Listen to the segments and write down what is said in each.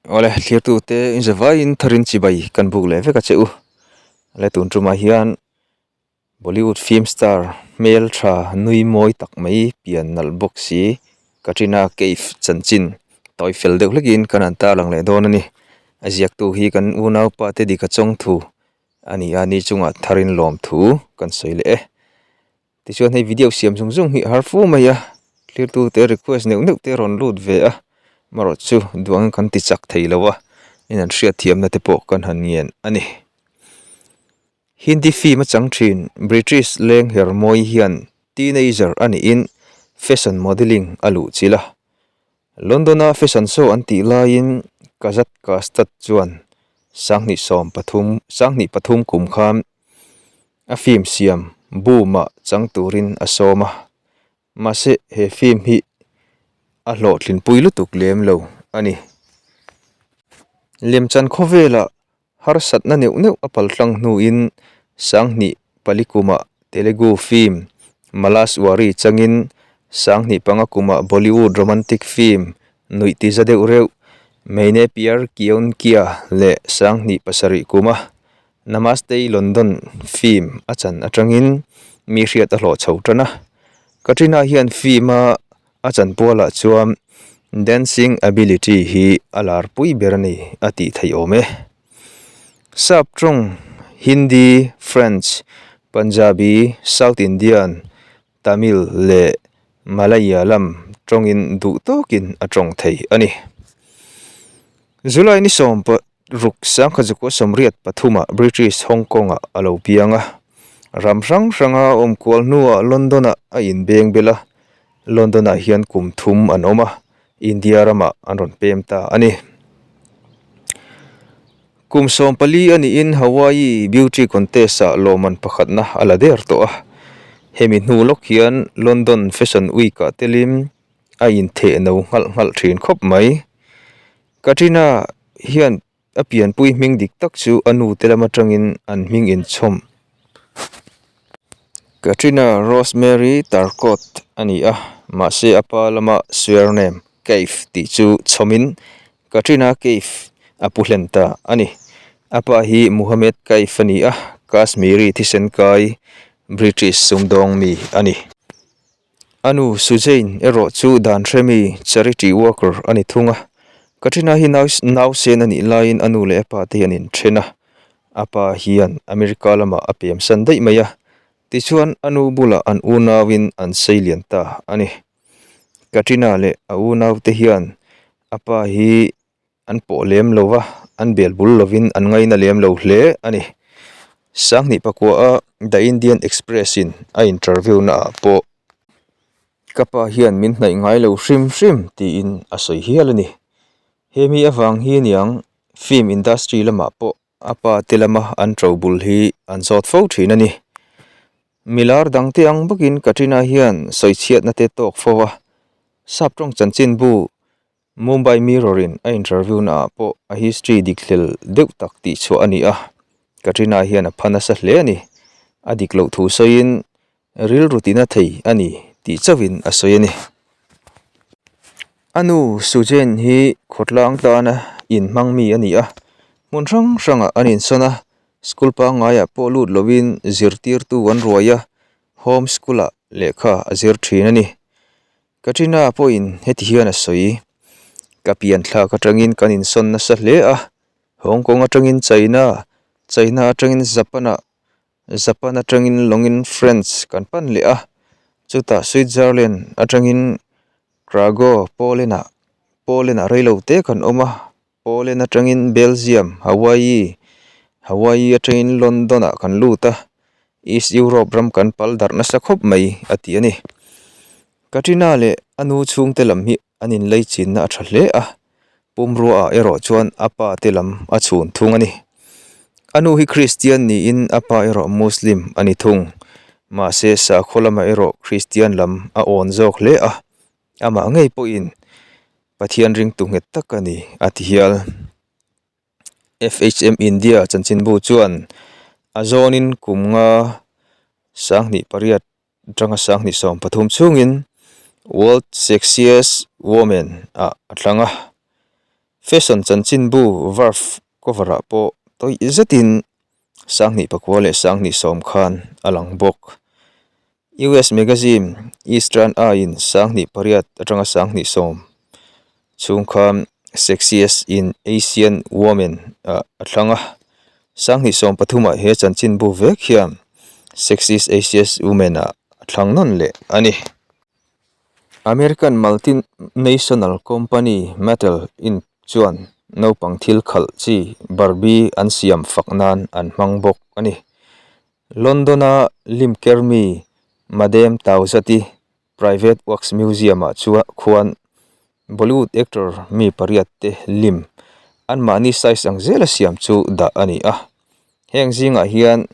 Awle thlirtute inzavaiin tharin chibai kan buk leh vek a che u. Ale tun tumah hian Bollywood film star hmeltha nui mawi tak mai pian nalh bawk si Katrina Kaif chanchin tawi fel deuh hlekin kan han tarlang leh dawn a ni. A ziaktu hi kan unaupa te dika chawngthu a ni a, ni chungah tharin lawmthu kan sawi leh e. Tichuan hei video siam zung zung hi a har fu mai a, thlir te request neuh neuh te a rawn lut ve a, amarawh chu duangin kan ti chak thei lo a, in an hriat thiamna te pawh kan han ngen a ni. Hindi film a chang thin British leng her mawi hian teenager a niin fashion modelling a luh chilh a, London a fashion show an tih laiin Kazat Kastad chuan 2013 2023 kum khan A film siam Boom-ah chang turin a sawm a, mahse he film hi a hlawhtlinpui lutuk lem lo a ni. Lemchan khawvelah harsatna neuh neuh a paltlang hnuin Sanghnih Palikumah Telugu film Malaswari changin Sanghnih panga kumah Bollywood romantic film nuih ti za deuh reuh Maine Pyar Kyon Kiya leh Sanghnih pasarih kuma Namaste London film a chan atangin mi hriat a hlawh chho tan a. Katrina hian film a a chan pualah chuan dancing ability hi a lar pui ber a ni a tih theih awm e. Sap tawng, Hindi, French, Punjabi, South Indian, Tamil leh Malayalam tawngin duh tawkin a tawng thei a ni. July ni sawm ruk sangkhatzukua sawmriat pathumah British Hong Kong-ah a lo piang a. Ram hrang hranga awm kual hnuah London-ah a inbeng bel a, London-ah hian kum thum an awm a, India ramah an rawn pem ta a ni. Kum 14 a niin Hawaii Beauty Contest-ah lawmman pakhatna a la der tawh a. Hemi hnu lawk hian London Fashion Week-ah telin a intheh no nghalh nghalh thin khawp mai. Katrina hian a pianpui hming dik tak chu a nu te lam atangin an hming inchhawm. Katrina Rosemary Turcotte a ni a, mahse a pa lama surname Kaif tih chu chhawmin Katrina Kaif a pu hlen ta a ni. A pa hi Muhammad Kaif a ni a, Kashmiri thisen kai British sumdawng mi a ni. A nu Sujain erawh chu dan hremi charity worker a ni thung a. Katrina hi nausen a nih laiin a nu leh a pa te hi an inthen a, a pa hian America lamah a pemsan daih mai a, tichuan a nu bulah an unauin an seilian ta a ni. Katrina leh a unaute hian a pa hi an pawh lem lo va, an bel bul lovin an ngaina lem lo hle a ni. Sanghnih pakua a The Indian Express in a interview na ah pawh ka pa hian min hnaih ngai lo hrim hrim tiin a sawi hial a ni. He mi avang hi aniang film industry lamah pawh A pa te lama an to bul hi an zawt fo thin a ni. Milar dangte ang bawkin Katrina hian sawichhiatna te tawk fo a, sap tawng chanchinbu Mumbai Mirror in a interview na ah pawh a history dik hlel deuh tak tih chhuah a ni a, Katrina hian a pha nasa hle a ni. A dik loh thu sawiin Rilru tina thei a ni tih chauhin a sawi a ni. A nu Sujen hi khawtlang tana inhmang mi a ni a, hmun hrang hrangah an insawn a, school pangngaiah pawh lut lovin zirtirtu an ruai a, home school-ah lehkha a zir thin a ni. Katrina pawhin heti hian a sawi, Ka pian thlak atangin kan insawn nasa hle a, Hong Kong atangin China, China atangin Japan-ah Japan atangin lawngin France kan pan leh a, chutah Switzerland atangin Krakow, Poland-ah Poland-ah reilo te kan awm a, Poland atangin Belgium, Hawaii, Hawaii atangin London-ah kan lut a, East Europe ram kan pal darh nasa khawp mai a ti a ni. Katrina leh a nu chhungte lam hi an inlei chinna a tha hle a, pumruaah erawh chuan a pa te lam a chhun thung a ni. A nu hi Kristian niin a pa erawh Muslim a ni thung. Mahse sakhaw lamah erawh Kristian lam a awn zawk hle a, amah ngei pawhin Pathian ringtu nghet tak a ni a ti hial. FHM India chanchinbu chuan a zawnin kum nga sanghnih pariat atanga sanghnih 13 chhungin World Sexiest Woman ah a thlang a. Fashion chanchinbu Verve cover ah pawh tawih zetin sanghnih pakua leh sanghnih sawm khan a lang bawk. US magazine Eastern Eye in sanghnih pariat atanga sanghnih sawm chhung khan Sexiest in Asian Women ah a thlang a. Sanghnih sawm pathumah he chanchinbu vek hian Sexiest Asian Women ah a thlang nawn leh a ni. American multinational company Mattel Inc chuan naupang thil khalh chi Barbie an siam fak nan an hmang bawk a ni. London-a limker mi Madame Tussauds-i Private Wax Museum-ah chuan khuan Bollywood actor mi pariat te lim anmahni size ang zela siam chu dah a ni a. Heng zingah hian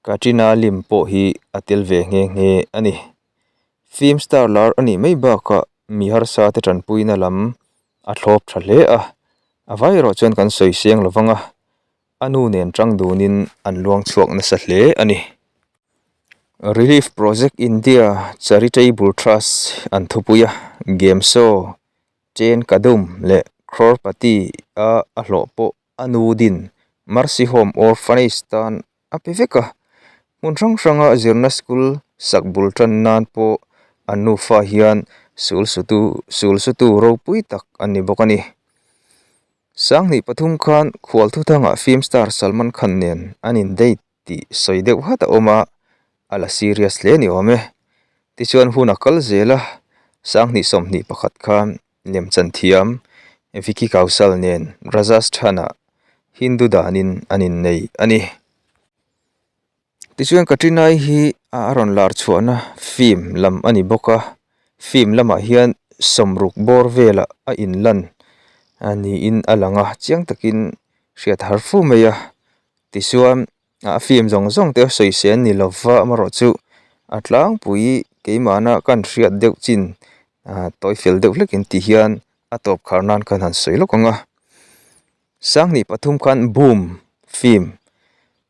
Katrina lim pawh hi a tel ve nghe nghe a ni. Film star lar a nih mai bakah mi harsa te tanpuina lam a thlawp tha hle a, a vai erawh chuan kan sawi seng lo vang a, a nu nen tang dunin an luang chhuak nasa hle a ni. Relief Project India Charitable Trust an thupui a, game show Chen Kadum leh Crorepati a a hlawh pawh a nu din Mercy Home Orphanage tan a pe vek a, hmun hrang hranga zirna school sak bul tan nan pawh an nufa hian sul sutu sul sutu ropui tak an ni bawk a ni. Sanghnih pathum khan khual thuthangah film star Salman Khan nen an in date tih sawi deuh hat a awm a, a la serious hle ni awm e. Tichuan hun a kal zel a, sanghnih sawmhnih pakhat khan Lemchan thiam Vicky Kaushal nen Rajasthan-ah Hindu danin an innei a ni. Tichuan Katrina-i hi a rawn lar chhuahna film lam a ni bawk a, film lamah hian sawmruk bawr velah a inlan niin a lang a, chiang takin hriat har fu mai a. Tichuan a film zawng zawng te sawi se an ni lova amaherawh chu a tlangpui keimahna kan hriat deuh chin ah tawi fel deuh hlek in tih hian a tawp khar nan khan han sawi lawk ang a sanghnih pathum khan boom film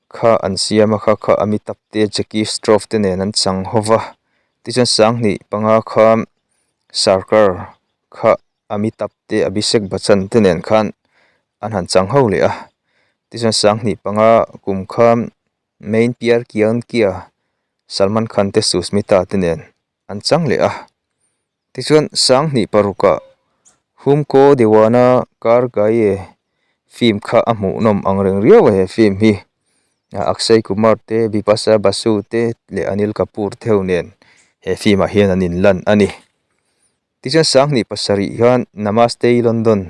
kha an siam a kha kha Amitabh te Jackie Shroff te nen an chang ho va tichuan sanghnih panga kha Sarkar kha Amitabh te Abhishek Bachchan te nen khan an han chang ho leh a tichuan sanghnih panga kum kha Main Pyar Kyon Kiya Salman Khan te Sushmita te nen an chang leh a tichuan sanghnih parukah Humko Deewana Kar Gaye film kha a hmuhnawm ang reng riau a he film hi Akshay Kumar te Bipasha Basu te leh Anil Kapoor te ho nen he film ah hian an inlan a ni. Tichuan sanghnih pasarih hian Namaste London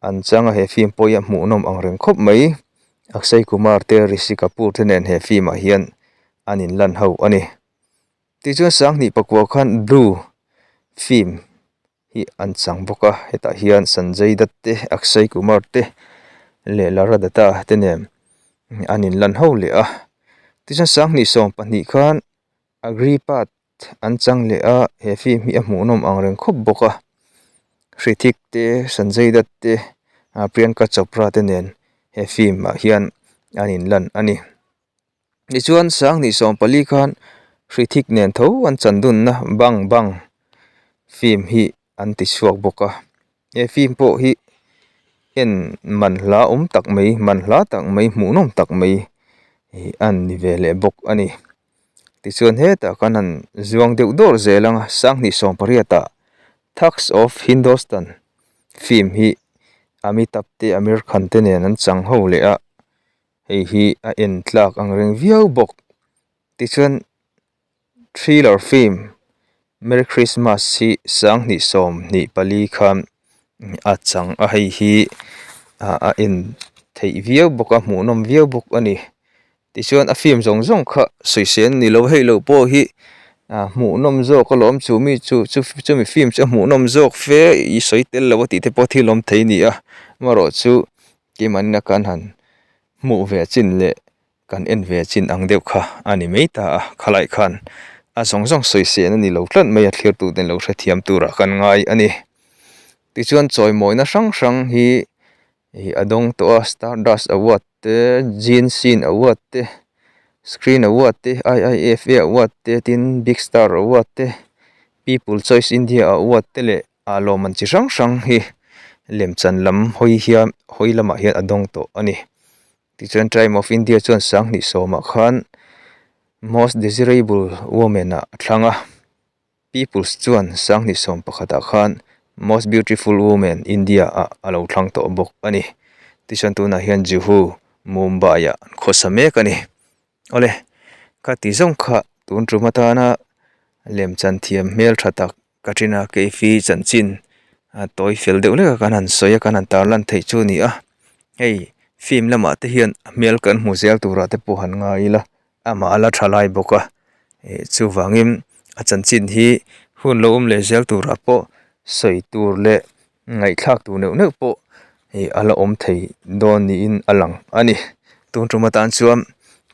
an chang a, he film pawh hi a hmuhnawm ang reng khawp mai. Akshay Kumar te Rishi Kapoor te nen he film ah hian an inlan ho a ni. Tichuan sanghnih pakua khan Blue film hi an chang bawk a, hetah hian Sanjay Dutt te Akshay Kumar te leh Lara Dutta te nen an inlan ho leh a. Tichuan sanghnih 12 khan Agripat an chang leh a, he film hi a hmuhnawm ang reng khawp bawk a, Hrithik te Sanjay Dutt te ah Priyanka Chopra te nen he film ah hian an inlan a ni. Tichuan sanghnih 14 khan Hrithik nen tho an chan dunna Bang Bang film hi an ti chhuak bawk a, he film pawh hi en man hla awm tak mai man hla tak mai hmuhnawm tak mai ih a ni ve leh bawk a ni. Tichuan hetah khan han zuang deuh dawr zel ang a sanghnih 18 ah Thugs of Hindostan film hi Amitabh te Aamir Khan te nen an chang ho leh a hei hi a en tlak ang reng viau bawk tichuan thriller film Merry Christmas hi sanghnih 24 khan a chang a hei hi a en theih viau bawk a hmuhnawm viau bawk a ni. Tichuan a film zawng zawng kha sawisel ni lo hei lo pawh hi ah hmuhnawm zawk alawm chu mi chu chu chumi film chu a hmuhnawm zawk fe i sawi tel lo a tih te pawh thil awm thei a ni a amaherawh chu keimahni kan han hmuh ve chin leh kan en ve chin ang deuh kha a ni mai ta a khalai khan a zawng zawng sawisel a ni lo tlat mai a thlir tute lo hrethiam turah kan ngai a ni tichuan chawimawina hrang hrang hi. Ih a dawng tawh a stardust award te gene scene award te screen award te I_I_F_A award te tin big star award te people choice india award te leh ah lawmman chi hrang hrang hi. Lemchan lam hawi hian hawi lamah hian a dawng tawh a ni. Tichuan Time of India chuan sanghnih sawmah khan Most Desirable Woman ah a thlang a, People's chuan sanghnih sawm pakhatah khan Most Beautiful Woman India ah a lo thlang tawh bawk a ni. Tichuan tunah hian Juhu, Mumbai ah an khawsa mek a ni. Awle, ka ti zawng kha tun tum atana lemchan thiam hmel tha tak Katrina Kaif-i chanchin a tawi fel deuh lek a kan han sawi a kan han tarlan theih chu a ni a hei film lamah te hian a hmel kan hmu zel turah te pawh han ngai ila amah a la tha lai bawk a ih chuvangin a chanchin hi hun lo awm leh zel turah pawh sawi tur leh ngaihthlak tur neuh neuh pawh ih a la awm thei dawn niin a lang a ni tun tum atan chuan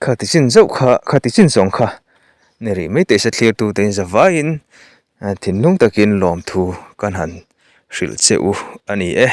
khati chin zauh kha khati chin zawng kha ni rih mai teh se thlir tute in zavaiin. Thinlung takin lawmthu kan han hrilh che u a ni e.